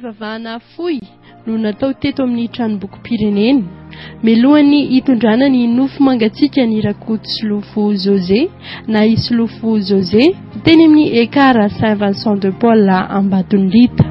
Fotoam-pivavahana fohy no natao teto amin'ny tranombokim-pirenena. Mialohan'ny hitondrana ny nofo mangatsiaka an'i Rakotosolofo José na i Solofo José teny amin'ny Ekar Saint Vincent de Paul Ambatonirita.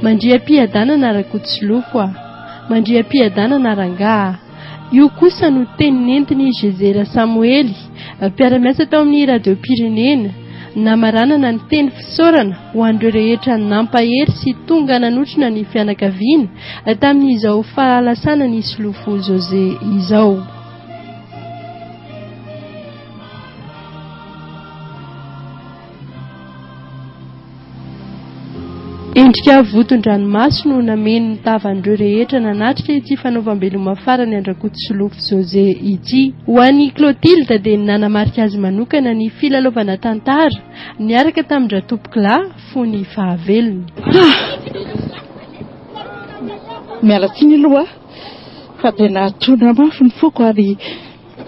Mandriam-piadanana Rakotosolofo a! Mandriam-piadanana rangaha a! Io kosa no teny nentin'i Gezera Samoely, mpiara-miasa tao amin'ny Radiom-pirenena, namaranana ny teny fisaorana ho an'ireo rehetra nampahery sy tonga nanotrona ny fianakaviana tamin'izao fahalasanan'i Solofo José izao. Endrika voton-dranomaso no nameno ny tavan'ireo rehetra nanatrika ity fanaovam-beloma farany an-dRakotosolofo José ity. Ho an'i Clotilde dia nanamarika azy manokana ny filalaovana tantara niaraka tamin-dRatompokolahy fony fahavelony. Miala tsiny aloha fa tena tondra mafy ny foko ary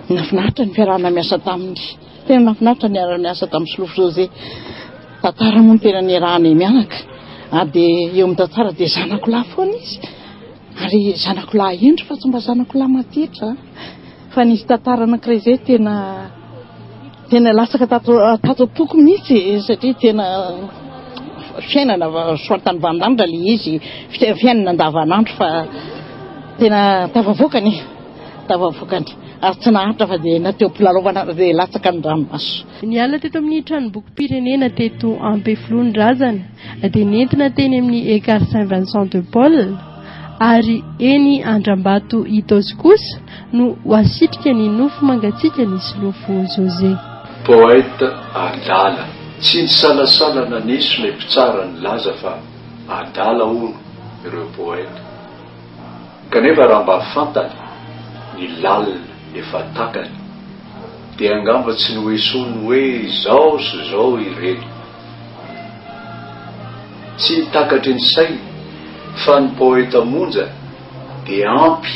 nahafinaritra ny fiarahana miasa taminy. Tena nahafinaritra ny niara-niasa tamin'i Solofo José. Tantara moa no tena niarahanay mianaka. Ary dia eo amin'ny tantara dia zanako lahy foana izy. Ary zanako lahy hendry fa tsy mba zanako lahy maditra. Fa nisy tantara anankiray izay tena tena latsaka tato tato am-poko mihitsy satria tena fiainana soatany vaninandro ilay izy, fiainana andavanandro fa tena tafavoakany e. Tafavoakany ary tsy naharitra fa dia na teo am-pilalaovana ary dia latsaka ny ranomaso. Niala teto amin'ny tranombokim-pirenena teto Ampefiloha ny razana dia nentina teny amin'ny Ekar Saint Vincent de Paul ary eny Andrambato Itaosy kosa no ho asitrika ny nofo mangatsiaka ny Solofo José. Poète adala. Tsy nisalasala naneso ilay mpitsara nilaza fa adala hono ireo poète. Kanefa raha mba fantany ny lalina efa takany dia angamba tsy noesoiny hoe izao sy izao ireny. Tsy takatry ny sainy fa ny poeta monja dia ampy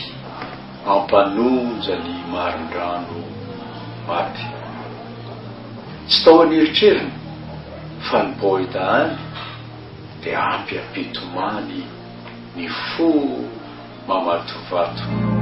hampanonja ny marindrano maty. Tsy tao an'eritreriny fa ny poeta any dia ampy hampitomany ny fo mamatovato.